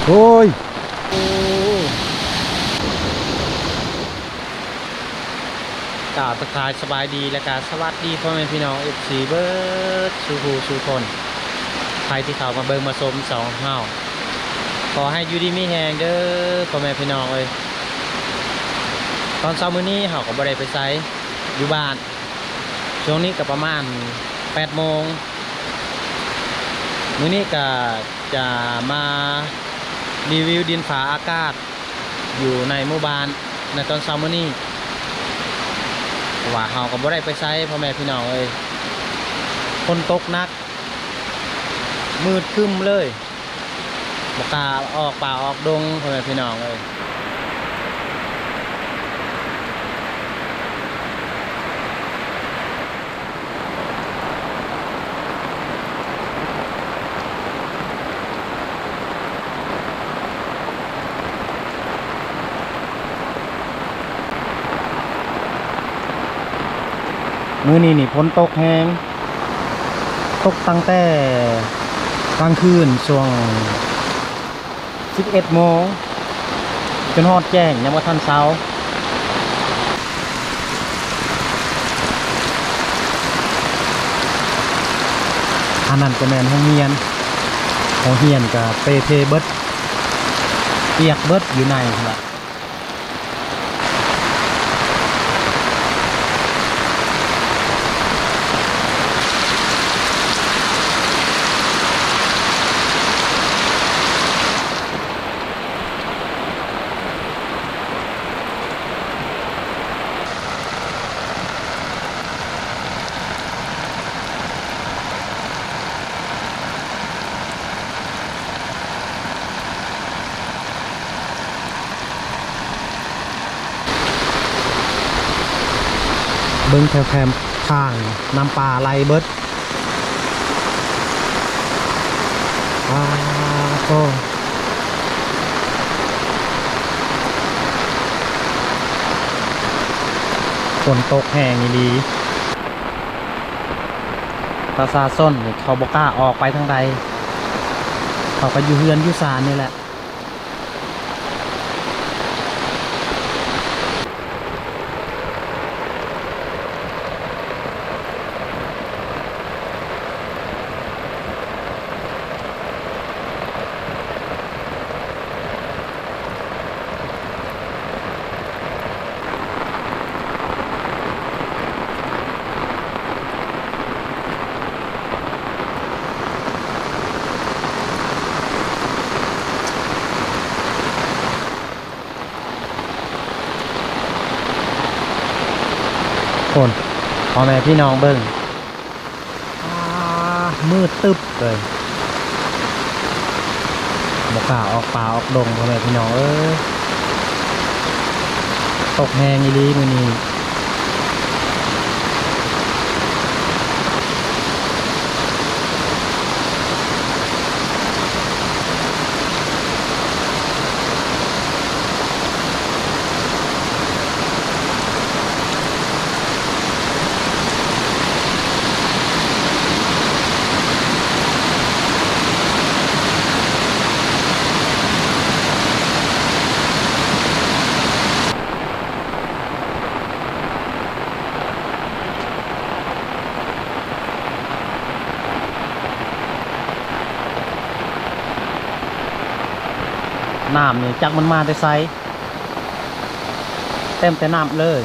ໂອ້ຍ ກ່າວທັກທາຍສະບາຍດີ ແລະກະສະຫວັດດີພໍ່ແມ່ພີ່ນ້ອງ ເອັຟຊີ ເບິດສູ່ຜູ້ສູ່ຄົນ ໃຜທີ່ເຂົ້າມາເບິ່ງມາຊົມຊ່ອງເຮົາ ຂໍໃຫ້ຢູ່ດີມີແຮງເດີພໍ່ແມ່ພີ່ນ້ອງເອີຍ. ຕອນເຊົ້າມື້ນີ້ເຮົາກໍບໍ່ໄດ້ໄປໃສ ຢູ່ບ້ານ. ຊ່ວງນີ້ກໍປະມານແປດໂມງ ມື້ນີ້ກໍຈະມາຣີວິວດິນຟ້າອາກາດຢູ່ໃນໝູ່ບ້ານໃນຕອນເຊົ້າມື້ນີ້ ເພາະວ່າເຮົາກໍບໍ່ໄດ້ໄປໃສພໍ່ແມ່ພີ່ນ້ອງເອີຍ. ຝົນຕົກໜັກ ມືດຄຶ້ມເລີຍ ບໍ່ກ້າອອກປ່າອອກດົງ ພໍ່ແມ່ພີ່ນ້ອງເອີຍ. ມື້ນີ້ນີ້ຝົນຕົກແຮງ ຕົກຕັ້ງແຕ່ກາງຄືນ ຊ່ວງສິບເອັດໂມງ ຈົນຮອດແຈ້ງ ຍັງບໍ່ທັນເຊົາ. ອັນນັ້ນກໍແມ່ນໂຮງຮຽນ ໂຮງຮຽນກໍເປ່ເພເບິດ ປຽກເບິດຢູ່ໃນພຸ້ນລະ. ເບິ່ງແຖວແຄມທາງ ນ້ຳປ່າໄຫຼເບິດ. ປາໂທ້ ຝົນຕົກແຮງອີ່ຫຼີ. ປະຊາຊົນນີ້ເຂົາບໍ່ກ້າອອກໄປທາງໃດ ເຂົາກໍຢູ່ເຮືອນຢູ່ຊານນີ້ແຫຼະ. ໂອ້ນ ພໍ່ແມ່ພີ່ນ້ອງເບິ່ງ ອາ ມືດຕຶບເລີຍ ບໍ່ກ້າອອກປ່າອອກດົງ ພໍ່ແມ່ພີ່ນ້ອງເອີຍ ຕົກແຮງອີ່ຫຼີມື້ນີ້. ນ້ຳນີ້ຈັກມັນມາແຕ່ໃສ ເຕັມແຕ່ນ້ຳເລີຍ. ໂ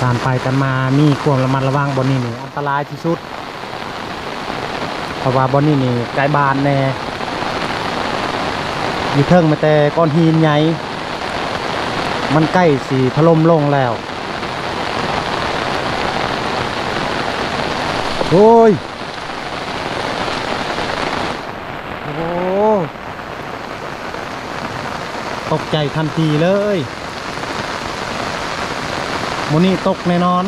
ການໄປການມາມີຄວາມລະມັດລະວັງ. ບ່ອນນີ້ນີ້ອັນຕະລາຍທີ່ສຸດ ເພາະວ່າບ່ອນນີ້ນີ້ໃກ້ບ້ານແດ່, ຢູ່ເທິງມີແຕ່ກ້ອນຫີນໃຫຍ່ ມັນໃກ້ຊິຖະຫຼົ່ມລົງແລ້ວ. ໂອ້ຍ ໂອ້ ຕົກໃຈທັນທີເລີຍ. ມື້ນີ້ຕົກແນ່ນອນ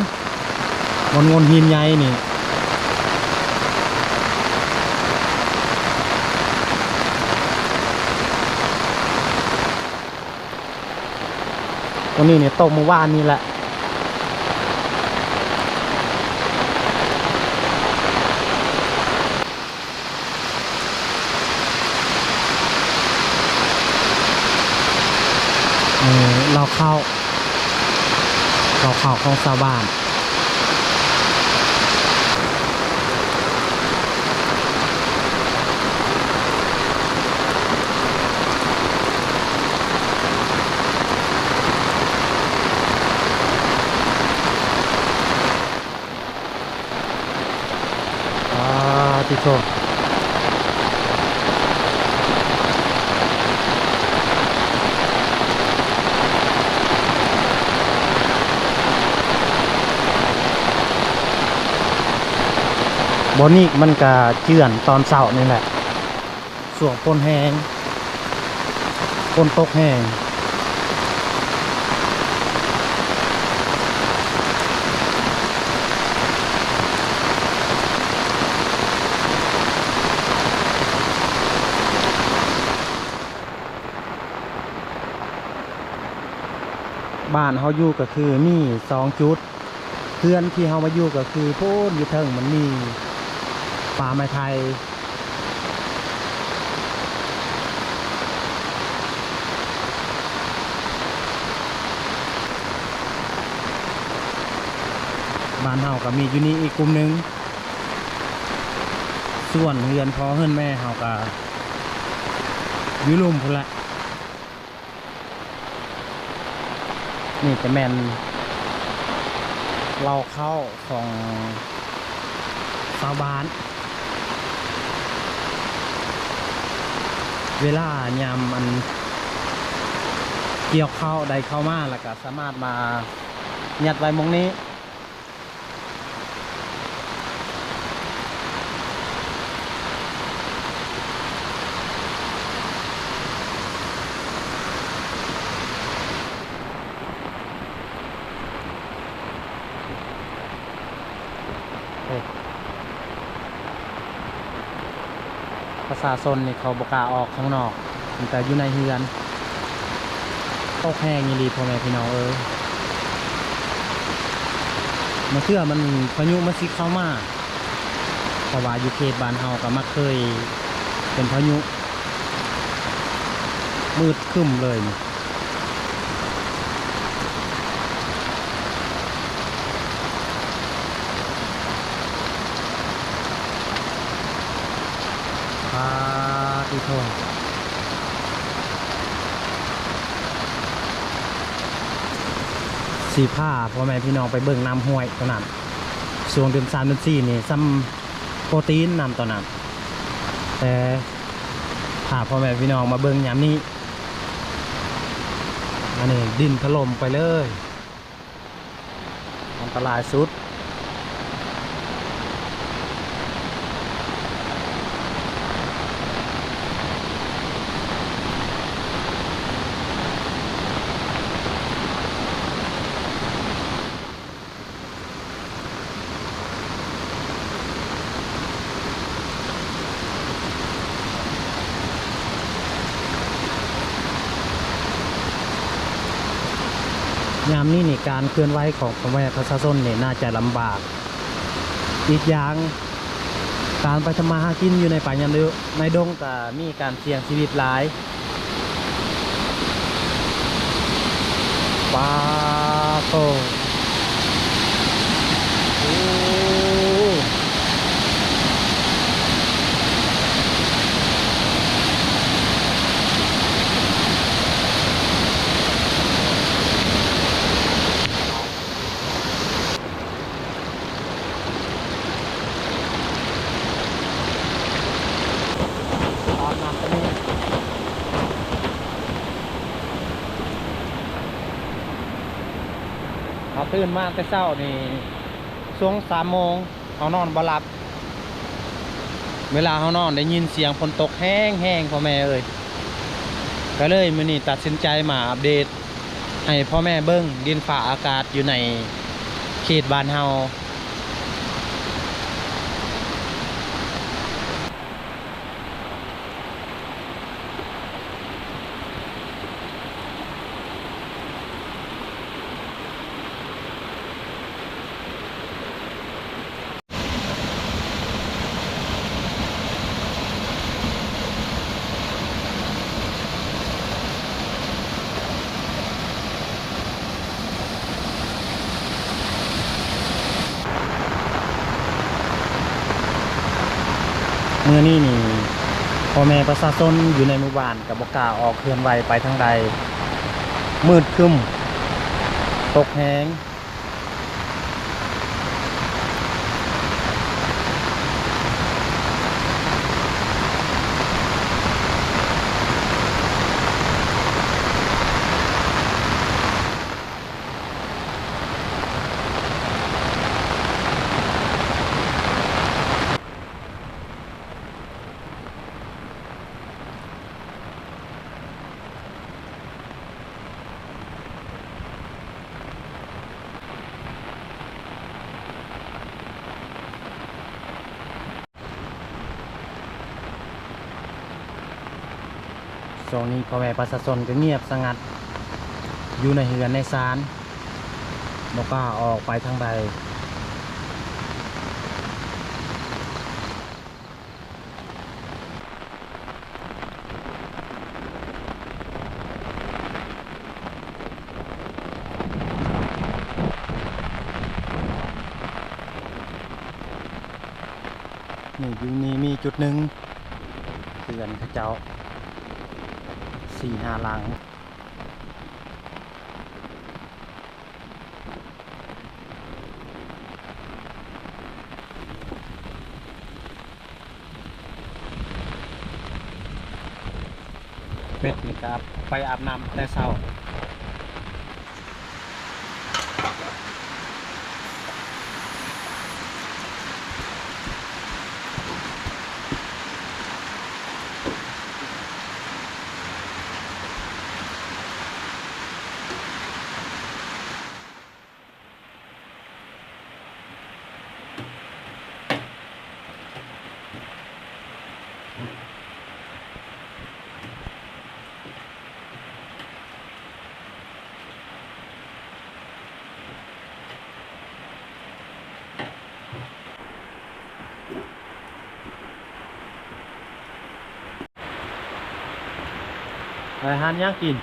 ບ່ອນໂງ່ນຫີນໃຫຍ່ນີ້. ຕົວນີ້ນີ້ຕົກມື້ວານນີ້ແຫຼະ. ເອີ ເລົ້າເຂົ້າ ເລົ້າເຂົ້າຂອງຊາວບ້ານ. ປາຕິໂທ ບ່ອນນີ້ມັນກະເຈື່ອນຕອນເຊົ້ານີ້ແຫຼະ. ຊ່ວງຝົນແຮງ ຝົນຕົກແຮງ. ບ້ານເຮົາຢູ່ກໍຄືມີສອງຈຸດ. ເຮືອນທີ່ເຮົາມາຢູ່ກໍຄືພຸ້ນ ຢູ່ເທິງມັນມີປ່າໄມ້ໄຜ່. ບ້ານເຮົາກໍມີຢູ່ນີ້ອີກກຸ່ມໜຶ່ງ. ສ່ວນເຮືອນພໍ່ເຮືອນແມ່ເຮົາກໍຢູ່ລຸ່ມພຸ້ນແຫຼະ. ນີ້ຈະແມ່ນເລົ້າເຂົ້າຂອງຊາວບ້ານ. ເວລາຍາມອັນກ່ຽວເຂົ້າໄດ້ເຂົ້າມາ ແລ້ວກໍສາມາດມາຍັດໄວ້ໝ່ອງນີ້. ປະຊາຊົນນີ້ເຂົາບໍ່ກ້າອອກຂ້າງນອກ ມີແຕ່ຢູ່ໃນເຮືອນ. ຕົກແຮງອີ່ຫຼີພໍ່ແມ່ພີ່ນ້ອງເອີຍ. ບາງເທື່ອມັນ ພາຍຸມັນຊິເຂົ້າມາ ເພາະວ່າຢູ່ເຂດບ້ານເຮົາກໍມັກເຄີຍເປັນພາຍຸ ມືດຄຶ້ມເລີຍນີ້. ປາຕິໂທ ຊິພາພໍ່ແມ່ພີ່ນ້ອງໄປເບິ່ງນ້ຳຫ້ວຍຕົວນັ້ນ. ຊ່ວງເດືອນສາມເດືອນສີ່ນີ້ສ່ຳໂປຣຕີນ ນ້ຳຕົວນັ້ນ, ແຕ່ພາພໍ່ແມ່ພີ່ນ້ອງມາເບິ່ງຍາມນີ້. ອັນນີ້ດິນຖະຫຼົ່ມໄປເລີຍ. ອັນຕະລາຍສຸດ. ຍາມນີ້ນີ້ ການເຄື່ອນໄຫວຂອງພໍ່ແມ່ປະຊາຊົນນີ້ ໜ້າຈະລຳບາກ. ອີກຢ່າງ ການໄປທຳມາຫາກິນຢູ່ໃນປ່າໃນດົງ ໃນດົງກໍມີການສ່ຽງຊີວິດຫຼາຍ. ປາໂຕ ໂອ້. ຕື່ນມາແຕ່ເຊົ້ານີ້ ສອງສາມໂມງ ເຮົານອນບໍ່ຫຼັບ. ເວລາເຮົານອນໄດ້ຍິນສຽງຝົນຕົກແຮງໆ ພໍ່ແມ່ເອີຍ. ກໍເລີຍມື້ນີ້ຕັດສິນໃຈມາອັບເດດໃຫ້ພໍ່ແມ່ເບິ່ງດິນຟ້າອາກາດຢູ່ໃນເຂດບ້ານເຮົາ. ມື້ນີ້ນີ້ ພໍ່ແມ່ປະຊາຊົນຢູ່ໃນໝູ່ບ້ານກໍບໍ່ກ້າອອກເຮືອນໄຫວໄປທາງໃດ, ມືດຄຶ້ມ, ຕົກແຮງ. ຊ່ວງນີ້ພໍ່ແມ່ປະຊາຊົນກໍງຽບສະຫງັດ ຢູ່ໃນເຮືອນໃນຊານ ບໍ່ກ້າອອກໄປທາງໃດ. ນີ້ ຢູ່ນີ້ມີຈຸດໜຶ່ງ ເຮືອນເຂົາເຈົ້າສີ່ຫ້າຫຼັງ. ເປັດນີ້ກໍໄປອາບນ້ຳແຕ່ເຊົ້າ. ໄປຫາຫຍັງກິນ?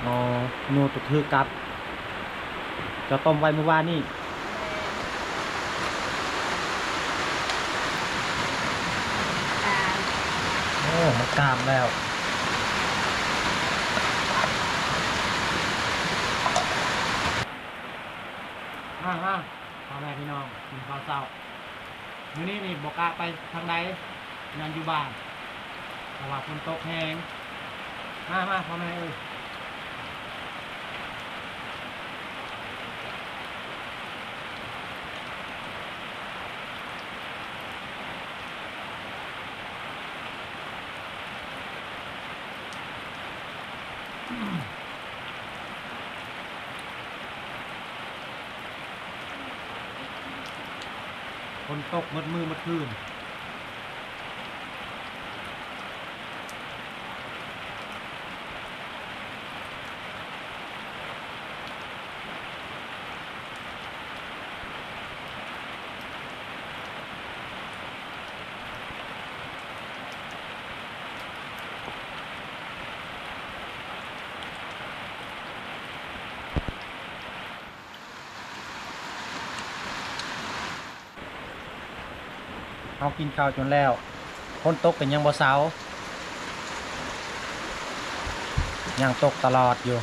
ໂນ. ອໍ ໂນ ໂຕຖືກັດ ເຈົ້າຕົ້ມໄວ້ມື້ວານນີ້. ແມ່ນ. ໂອ້ ມັນກາມແລ້ວ. ມາ ມາ ພໍ່ແມ່ພີ່ນ້ອງ ກິນເຂົ້າເຊົ້າ. ມື້ນີ້ນີ້ບໍ່ກະໄປທາງໃດ ນອນຢູ່ບ້ານ ເພາະວ່າຝົນຕົກແຮງ. ມາ ມາ ພໍ່ແມ່ເອີຍ. ຝົນຕົກໝົດມື້ໝົດຄືນ. ເຮົາກິນເຂົ້າຈົນແລ້ວ ຝົນຕົກກໍຍັງບໍ່ເຊົາ ຍັງຕົກຕະຫຼອດຢູ່.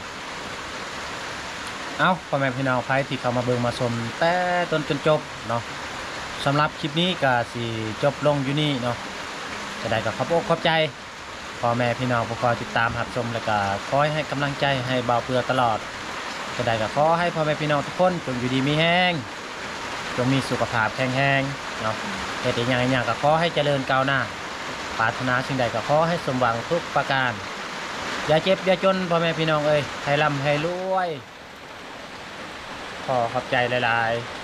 ເອົ້າ ພໍ່ແມ່ພີ່ນ້ອງໃຜທີ່ເຂົ້າມາເບິ່ງມາຊົມແຕ່ຕົ້ນຈົນຈົບເນາະ, ສຳລັບຄລິບນີ້ກໍຊິຈົບລົງຢູ່ນີ້ເນາະ. ຈະໄດ້ກໍຂອບອົກຂອບໃຈ ພໍ່ແມ່ພີ່ນ້ອງຜູ້ຄອຍຕິດຕາມຮັບຊົມ ແລະກະຄອຍໃຫ້ກຳລັງໃຈໃຫ້ບ່າວເປືອຕະຫຼອດ. ຈັ່ງໃດກໍຂໍໃຫ້ພໍ່ແມ່ພີ່ນ້ອງທຸກຄົນຈົ່ງຢູ່ດີມີແຮງ, ຈົ່ງມີສຸຂະພາບແຂງແຮງເນາະ, ເຮັດອີ່ຫຍັງອີ່ຫຍັງກໍຂໍໃຫ້ຈະເລີນກ້າວໜ້າ, ປາດຖະໜາສິ່ງໃດກໍຂໍໃຫ້ສົມຫວັງທຸກປະການ, ຢ່າເຈັບຢ່າຈົນພໍ່ແມ່ພີ່ນ້ອງເອີຍ, ໃຫ້ລ່ຳໃຫ້ລວຍ. ຂໍຂອບໃຈຫຼາຍໆ.